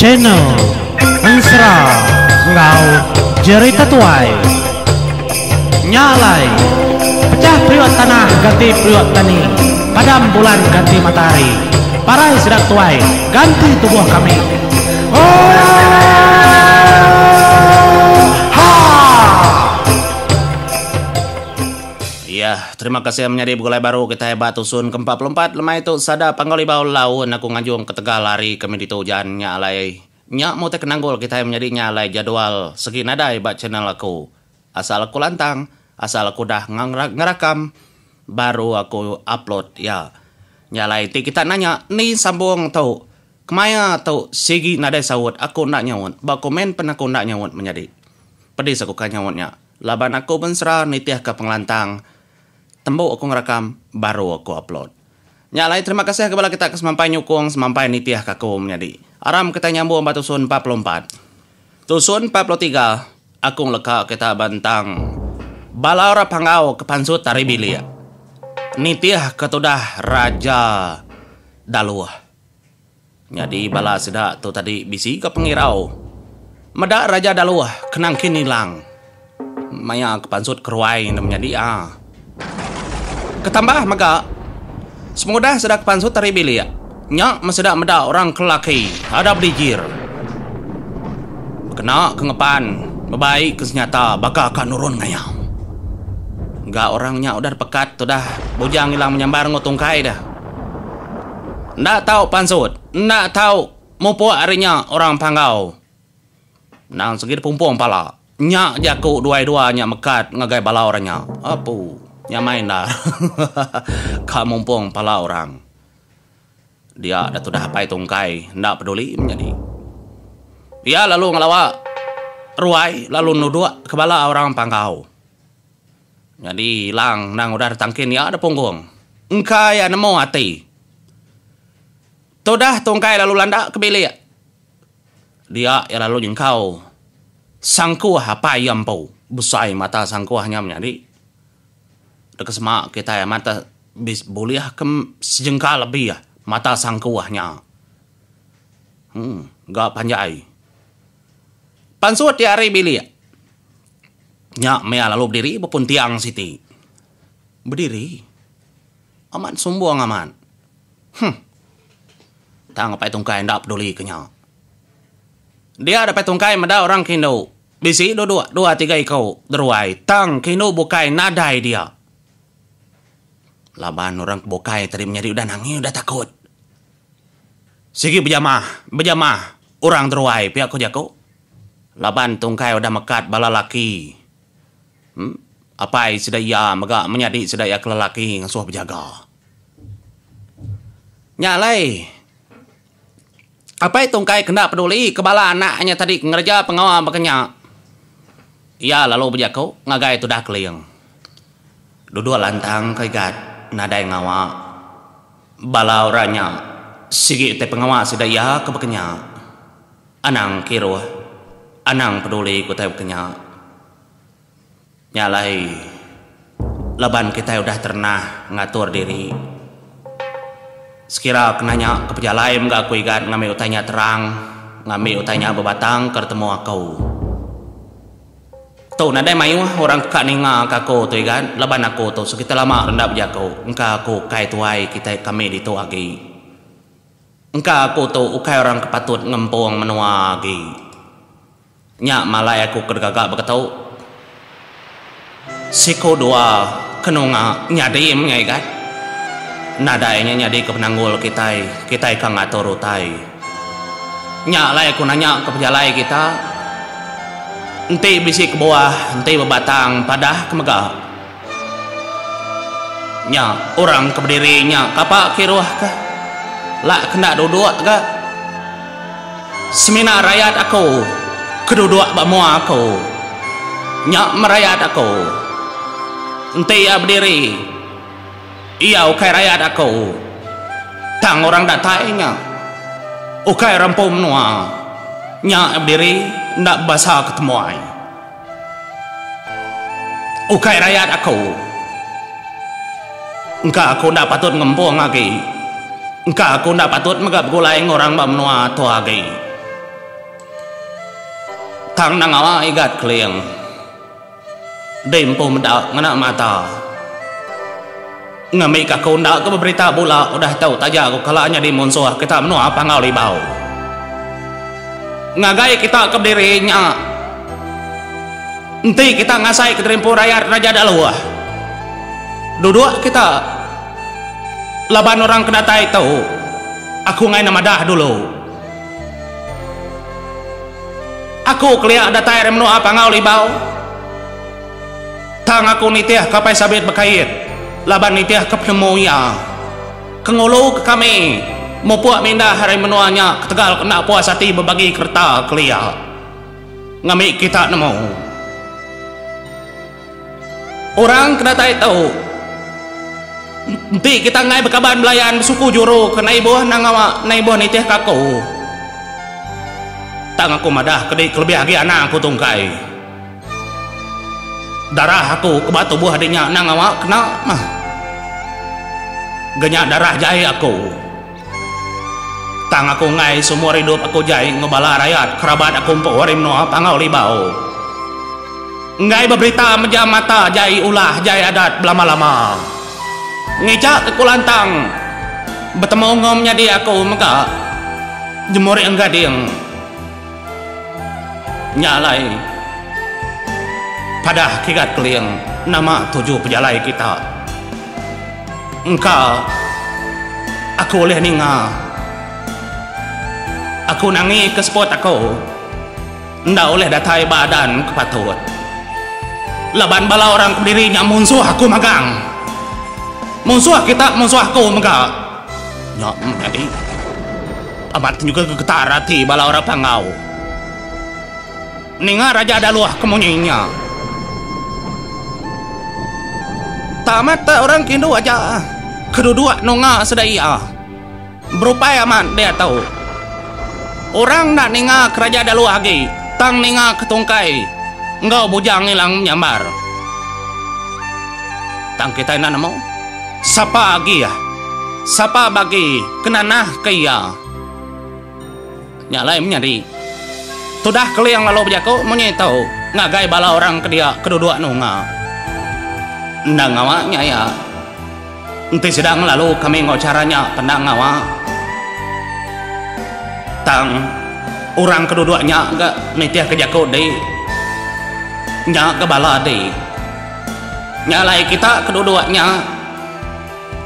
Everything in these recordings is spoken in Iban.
Channel Ensera enggau Jerita Tuai. Nya alai, pecah periuk tanah ganti periuk tani, padam bulan ganti matahari, parai sida tuai ganti tubuh kami. Oohaa! Iya, terima kasih menyadi begulai baru kitai ba tusun ke 44 lemai tu sada Panggau Libau laun aku ngajung ketegal hari kami ditu ujan nya alai nya meh utai ke nanggul kitai menyadi nya alai jadual segi nadai ba channel aku. Asal aku lantang, asal aku udah ngerakam baru aku upload iya. Nya alai ti kita nanya ni sambung tu kemaya tu sigi nadai saut aku enda nyaut ba komen pen aku enda nyaut menyadi. Pedis aku ka nyaut nya laban aku bensera nitihka pengelantang tembu aku ngerakam baru aku upload. Nya alai terima kasih ke bala kita ke semampai nyukung semampai nitihka aku menyadi. Aram kitai nyambung ba tusun 44. Tusun 43 aku ngeleka kita ba entang bala orang Panggau ke pansut ari bilik nitih ke tudah Raja Daluh. Nyadi bala sida tu tadi bisi ga pengirau meda Raja Daluh ke nangkin ilang maya ke pansut ke ruai ne menyadi a. Ketambah mega semudah sida ke pansut ari bilik nya meh sida meda orang ke lelaki ada bedijir bekena ke ngepan bebai ke senyata baka ka nurun ngayau. Ga orang nya udah dipekat tudah bujang ilang menyambar enggau tungkai deh. Enda tau pansut, enda tau mupuk ari nya orang Panggau. Endang segi dipumpung pala. Nya jaku duai-dua nya mekat ngagai bala orang nya. Apu, nyamai endar ka mumpung pala orang. Dia da tudah apai tungkai enda peduli menyadi. Iya lalu ngelawa ruai lalu nuduk ke bala orang Panggau. Nyadi Lang endang udah ditangkin iya da punggung. Engka iya nemu ati. Tudah tungkai lalu landa ke bilik. Dia iya lalu nyengkau sangkuh apai iya empu. Besai mata sangkuh nya menyadi. Deka sema kitai amat te bulih ke sejengkal lebih mata sangkuh nya. Uhh ga panjai. Pansut iya ari bilik. Nya meh lalu bediri ba pun tiang siti. Bediri. Amat sumbung amat. Huh. Tang apai tungkai enda peduli ke nya. Dia apai tungkai meda orang ke indu bisi duduk dua tiga iku deruai tang ke indu bukai nadai dia. Laban orang ke bukai tadi menyadi udah nangi udah takut. Sigi bejamah, bejamah orang deruai pia ku jaku. Laban tungkai udah mekat bala laki. Em, apai sida iya mega menyadi sida iya ke lelaki ngasuh bejaga. Nya alai, apai tungkai ke enda peduli ke bala anak nya tadi ke ngereja pengawa baka nya. Iya lalu bejaku ngagai tudah Keling. Duduk lantang ke igat nadai ngawa bala orang nya sigi utai pengawa sida iya ke baka nya. Anang kiruh, anang peduli ku utai baka nya. Nya alai, laban kitai udah terenah ngatur diri. Sekira ke nanya ke pejalai mega aku igat ngambi utai nya terang, ngambi utai nya bebatang ke ditemu aku. Tu nadai mayuh orang ke ka ninga ke aku tu igat laban aku tu sekitar lama renda bejaku engka aku ukai tuai kitai kami ditu agi. Engka aku tu ukai orang ke patut ngempung menua agi. Nya malai aku ke digaga baka tu. Siku dua ke nunga nyadi meh nya igat. Nadai nya nyadi ke penanggul kitai, kitai ka ngatur utai. Nya alai aku nanya ke pejalai kita. Enti bisi kebuah, enti bebatang padah ke mega. Nya orang ke bediri nya kapa kiruh ka. Lak ke enda duduk ga. Semina rayat aku ke duduk ba mua aku. Nya meh rayat aku. Enti iya bediri, iya ukai rayat aku. Tang orang datai nya ukai orang empu menua. Nya iya bediri enda bebasa ke temuai. Ukai rayat aku. Engka aku enda patut ngempung agi. Engka aku enda patut mega begulai enggau orang ba menua tu agi. Tang enda ngawa Igat Keling. Dei empu meda ngena mata. Ngambika aku enda ke beberita bula udah tu taja aku kala nyadi munsuh kita menua Panggau Libau. Ngagai kita ke bediri nya enti kita ngasai ke diri empu rayat Raja Daluh. Duduk kita laban orang ke datai tu aku enggai nemadah dulu. Aku kelia datai ari menua Panggau Libau. Tang aku nitih ke Apai Sabit Bekait laban nitih ke penemu iya ke ngulu ke kami mupuk mindah ari menua nya ketegal ke enda puas ati bebagi kereta kelia ngambi kita nemu orang ke datai tu enti kita enggai bekaban belayan besuku juru ke naibuh nang ngawa naibuh nitih ke aku tang aku madah ke di kelebih agi anang aku tungkai. Darah aku ke ba tubuh adi nya endang ngawa kena mah. Ga nya darah jai aku. Tang aku enggai seumur idup aku jai enggau bala rayat kerabat aku empu ari menua Panggau Libau. Enggai beberita mejam mata jai ulah jai adat belama-lama. Ngicha ke ku lantang betemu enggau menyadi aku mega Jemuri Enggading. Nya alai, padah Kigat Keling nama tuju pejalai kita. Engka aku ulih ninga. Aku nangi ke seput aku enda ulih datai ba adan ke patut. Laban bala orang ke bediri nya munsuh aku magang. Munsuh kita munsuh aku mega. Nya menyadi. Amat nyuga gegetar ati bala orang Panggau ninga Raja Daluh ke munyi nya. Tak amat tak orang ke indu aja ke duduk nunga sida iya. Berupai amat diatu. Orang enda ninga ke Raja Daluh agi tang ninga ke tungkai enggau Bujang Ilang Menyambar. Tang kitai enda nemu. Sapa agi ah. Sapa bagi ke nanah ke iya. Nya alai menyadi. Tudah Keling lalu bejaku munyi tu ngagai bala orang ke dia ke duduk nunga. Enda ngawa nya iya. Enti sida ngelalu kami enggau chara nya penda ngawa. Tang orang ke duduk nya ga nitihka jaku di. Nya ga bala di. Nya alai kita ke duduk nya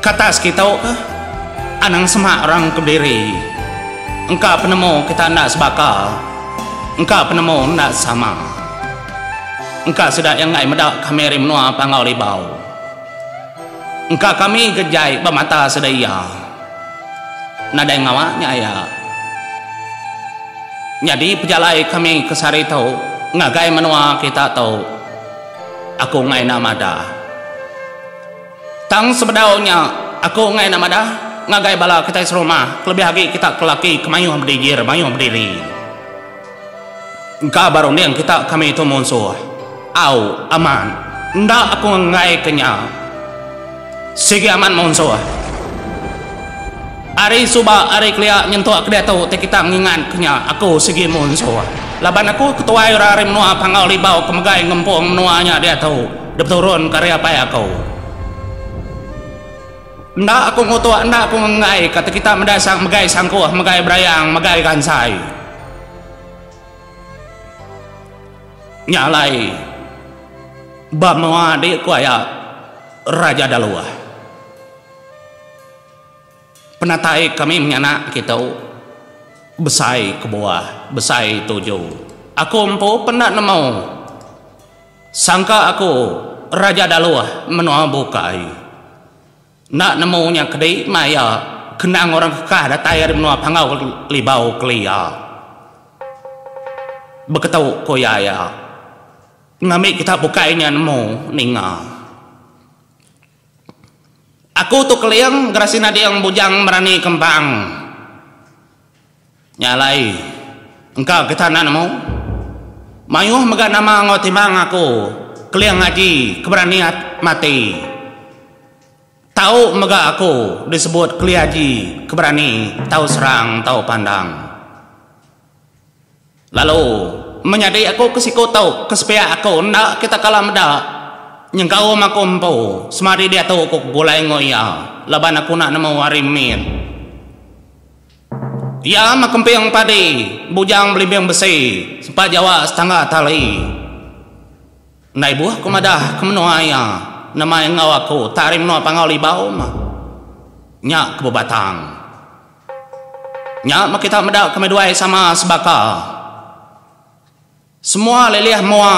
ke atas kitu ke anang semak orang ke bediri. Engka penemu kita enda sebaka, engka penemu enda sama. Engka sida iya enggai meda kami ari menua Panggau Libau. Engka kami ke jai ba mata sida iya. Nadai ngawa nya iya. Nyadi pejalai kami ke sehari tu ngagai menua kita tu. Aku enggai enda madah. Tang sebedau nya, aku enggai enda madah ngagai bala kitai serumah kelebih agi kita ke laki ke mayuh bedijir mayuh bediri. Engka ba runding kita kami tu munsuh. Au, amat. Enda aku enggai ke nya. Sigi amat munsuh. Ari suba ari kelia nyentuk ke diatu ti kita ngingat ke nya aku sigi munsuh laban aku ketuai orang ari menua Panggau Libau ke megai ngempung menua nya diatu dipeturun ke ari apai aku. Enda aku ngutuk enda aku ngenggai ka ti kita meda megai sangkuh megai berayang megai gansai. Nya alai ba menua di ku aya Raja Daluh. Penatai kami menyanak kitu besai kebuah, besai tuju. Aku empu penda nemu. Sangka aku Raja Daluh menua bukai. Enda nemu nya kedi maya kenang orang kekah datai ari menua Panggau Libau kelia. Beketu ku iya iya. Ngambi kita bukai nya nemu ninga. Aku tu Keling Gerasi Nading Bujang Berani Kempang. Nya alai engka kita enda nemu. Mayuh mega nama enggau timbang aku Keling Aji ke berani mati. Tau mega aku disebut Keli Aji ke berani tau serang tau pandang. Lalu. Menyadi aku ke siku tu, ke sepiak aku enda kita kala meda. Nyengkaum aku empu, semadi diatu aku begulai enggau iya laban aku enda nemu hari mit. Iya meh kemping padi, bujang belimbing besi, sempat jawa setangga tali. Enda ibuh ku madah ke menua iya nemai enggau aku tak ari menua Panggau Libau meh. Nya ke bebatang. Nya meh kita meda kami duai sama sebaka. Semua lilih mua,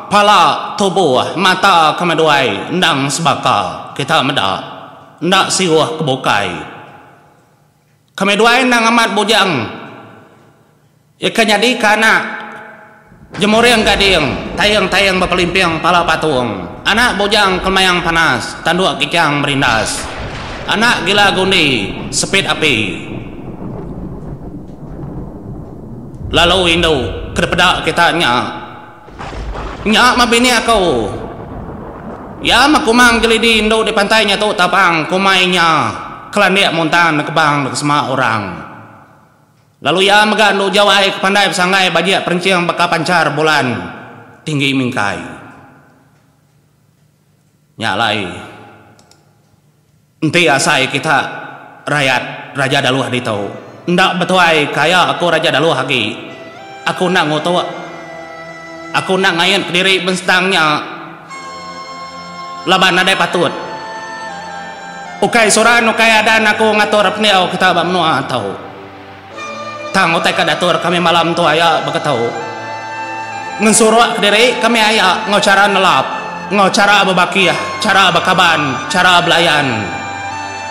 pala, tubuh, mata kami duai endang sebaka kita meda. Enda siuh ke bukai. Kami duai endang amat bujang. Iya ke nyadika anak Jemuring Gading, Taing-taing bepelimping pala patung, anak bujang Kelemayang Panas, tanduk Kijang Merindas, anak Gila Gundi, Sepit Api. Lalu indu ke dipeda kita nya, nya meh bini aku. Iya meh Kumang Jelidi indu di pantai nya tu tapang kumai nya kelandik muntan nekebang nekesema orang. Lalu iya mega endu jauh ai ke pandai besanggai bajik perenching baka panchar bulan tinggi mingkai. Nya alai enti asai kita rayat Raja Daluh ditu enda betuai kaya aku Raja Daluh agi aku enda ngutuk aku enda ngait kediri bensentang nya laban nadai patut. Ukai suran ukai adan aku ngatur pendiau kita ba menua tu. Tang utai ka diatur kami malam tu aya baka tu. Ngensuruk kediri kami aya enggau chara nelap, enggau chara bebakih, chara bekaban, chara belayan.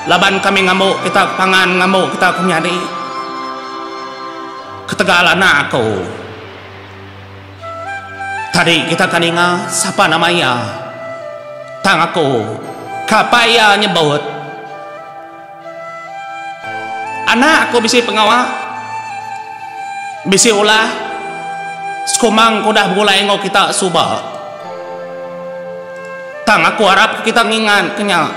Laban kami ngambu kita ke pangan ngambu kita ke menyadi. Ketegal anak aku. Tadi kita ka ninga sapa nama iya. Tang aku ka apai iya nyebut. Anak aku bisi pengawa, bisi ulah sekumang ke udah begulai enggau kita suba. Tang aku arap ke kita ngingat ke nya.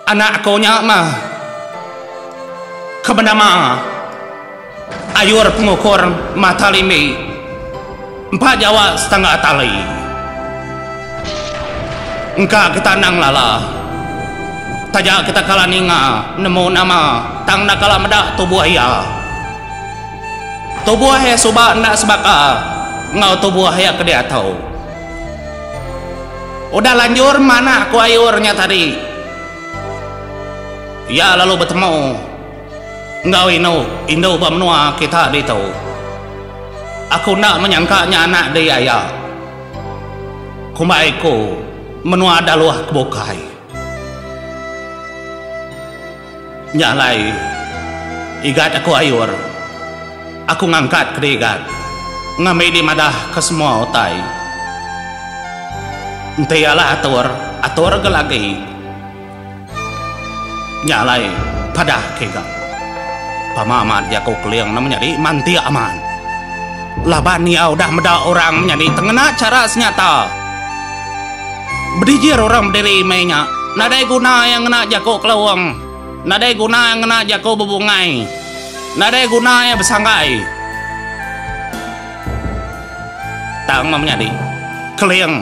Anak aku nya mah ke benama. Ayur pengukur mata limi empa jawa setangga tali. Engka kita endang lala. Taja kita kala ninga nemu nama tang enda kala meda tubuh iya. Tubuh iya suba enda sebaka enggau tubuh iya ke diatu. Udah lanjur manah ku ayur nya tadi. Iya lalu betemu. Enggau inu indu ba menua kita ditu. Aku enda menyangka nya anak di aya. Kumbai ku menua daluh ke bukai. Nya alai igat aku ayur. Aku ngangkat ke diigat ngambi di madah ke semua utai. Enti alah atur, atur ga lagi. Nya alai padah ke ga. Pama amat jaku Keling ne menyadi mantik amat. Laban iya udah meda orang menyadi tengena chara senyata. Bedijir orang bediri meh nya nadai guna iya ngena jaku kelaung, nadai guna iya ngena jaku bebungai, nadai guna iya besanggai. Tang meh menyadi, Keling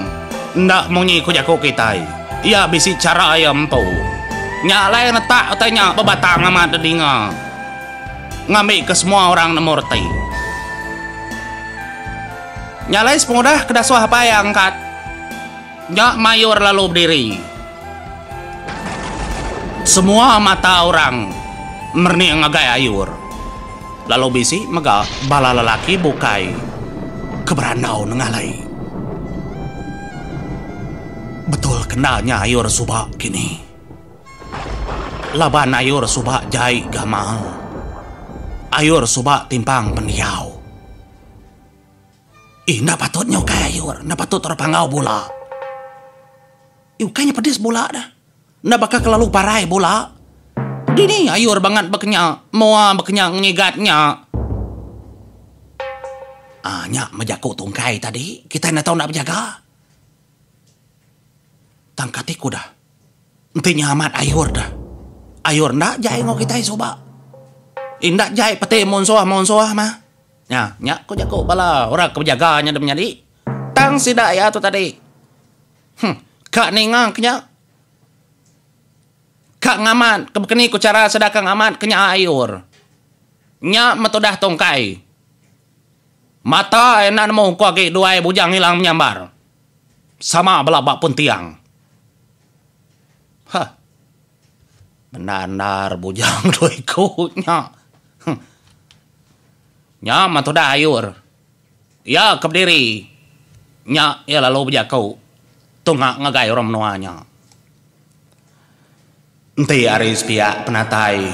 enda munyi ku jaku kitai. Iya bisi chara iya empu. Nya alai netak utai nya bebatang amat dedinga ngambika semua orang nemu reti. Nya alai sepengudah ke dasuh apai iya angkat, nya mayur lalu bediri. Semua mata orang merening ngagai Ayur. Lalu bisi mega bala lelaki bukai ke berandau nengalai. Betul ke enda nya Ayur suba kini? Laban Ayur suba jai gamal. Ayur suba timpang pendiau. Ih enda patut nya ukai Ayur, enda patut orang Panggau bula. Ih ukai nya pedis bula dah. Enda baka kelalu parai bula. Dini ayur bangat bekenya, mua bekenya ngenyigat nya. Ah nya meh jaku tungkai tadi, kitai enda tau enda bejaga. Tang kati ku dah. Enti nya amat ayur dah. Ayur enda jai enggau kitai suba. Enda jai peti munsuh-munsuh mah. Nya, nya ku jaku bala orang ke bejaga nya deh menyadi. Tang sida iya tu tadi. Huh, ka ninga ke nya. Ka ngamat ke bekeni ku chara sida ka ngamat ke nya ayur. Nya metudah tungkai. Mata iya enda nemu ku agi duai bujang ilang menyambar. Sama bela ba pun tiang. Huh. Bendar endar bujang dua iku nya. Huh. Nya metudah ayur. Iya ke bediri nya iya lalu bejaku tunga ngagai orang menua nya. Enti ari sepiak penatai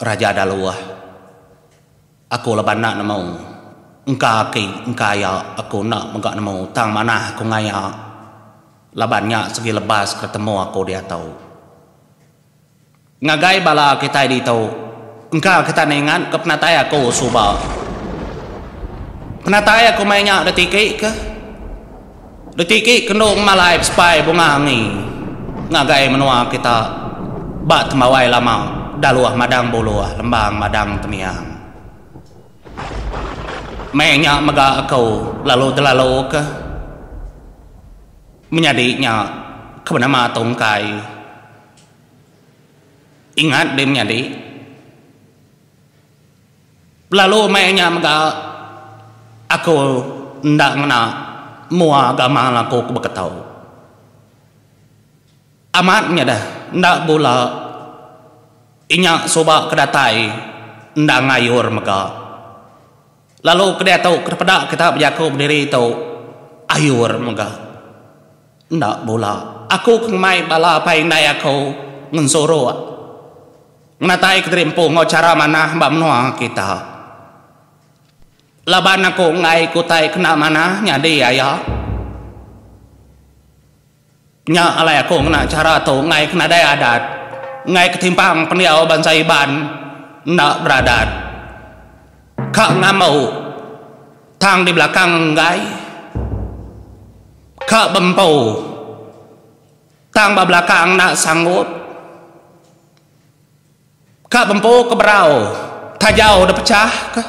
Raja Daluh, aku laban enda nemu. Engka aki engka aya aku enda mega nemu tang manah aku ngaya laban nya segi lebas ke temu aku diatu. Ngagai bala kitai ditu, engka kita ningat ke penatai aku suba. Penatai aku maya nya ditiki ke ditiki ke endu ngemalai besepai bunga angi ngagai menua kita ba Tembawai Lama Daluh Madang Buluh Lembang Madang Temiang. Maya nya mega aku lalu delalu ke menyadi nya ke benama Tungkai. Ingat deh menyadi. Lalu maya nya mega aku enda ngena mua gamal aku ke beketau. Amat nya deh enda bula inya suba ke datai enda ngayur mega. Lalu ke diatu ke peda kita bejaku bediri tu ayur mega. Enda bula. Aku ke ngemai bala apai indai aku ngensuruk ngenatai kediri empu enggau chara manah ba menua kita. Laban aku enggai ke utai ke enda manah nyadi aya. Nya alai aku ngena chara tu enggai ke nadai adat, enggai ke timpang pendiau bansa Iban enda beradat. Ka ngambu tang di belakang enggai. Ka bempu tang ba belakang enda sanggup. Ka bempu ke berau tajau da pechah ka.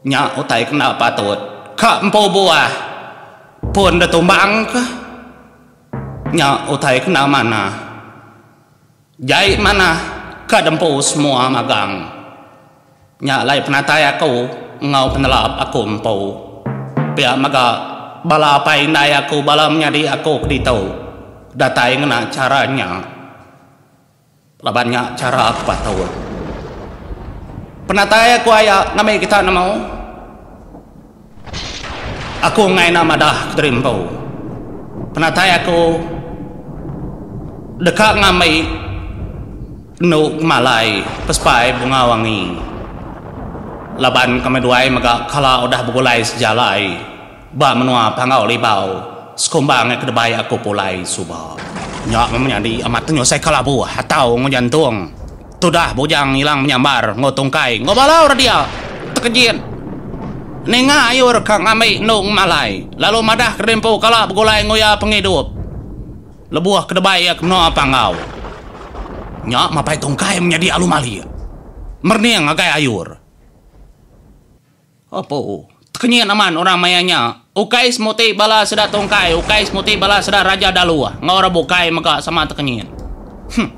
Nya utai ke enda patut. Ka empu buah pun da tumbang ka. Nya utai ke enda manah. Jai manah ka dempu semua magang. Nya alai penatai aku enggau penelap aku empu. Pia mega bala apai indai aku bala menyadi aku ke ditu datai ngena chara nya laban nya chara ke patut. Penatai aku aya ngambi kita nemu. Aku enggai enda madah kediri empu. Penatai aku deka ngambi endu kemalai pesepai bunga wangi laban kami duai mega kala udah begulai sejalai ba menua Panggau Libau sekumbang ke debai aku pulai suba. Nya meh menyadi amat tenyusai kelabuh atau enggau jantung. Tudah bujang ilang menyambar enggau tungkai enggau bala orang dia tekejit ninga ayur ka ngambi endu ngemalai lalu madah ke empu kala begulai enggau iya pengidup lebuh ke debai iya ke menua Panggau. Nya mapai tungkai menyadi alu malik merening ngagai ayur. Apo. Tekenyit amat orang maya nya. Ukai semuti bala sida tungkai, ukai semuti bala sida Raja Daluh enggau orang bukai mega sama tekenyit. Huh.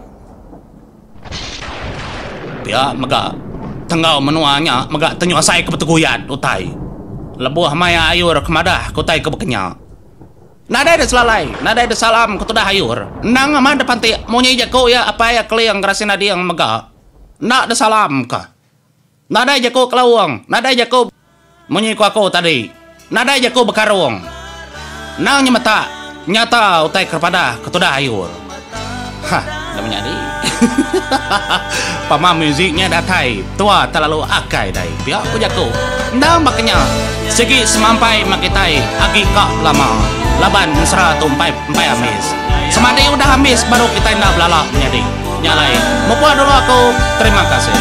Pia mega tenggau menua nya mega tenyuasai ke beteguyat utai. Lebuh maya ayur ke madah ke utai ke bekenya. Nadai da selalai, nadai da salam ke tudah ayur. Endang amat da pantik munyi jaku iya apai iya Keling Gerasi Nading mega. Enda da salam ka. Nadai jaku kelaung, nadai jaku munyi ku aku tadi, nadai jaku bekarung. Endang nyemetak nyata utai ke padah ke tudah ayur. Hah, enda menyadi. Pama muzik nya datai, tua telalu akai dai, pia ku jaku. Endang baka nya, sigi semampai meh kitai agi ka belama laban ensera tu empai empai ambis. Semadi udah ambis baru kitai enda belala menyadi. Nya alai, mupuk dulu aku, terima kasih.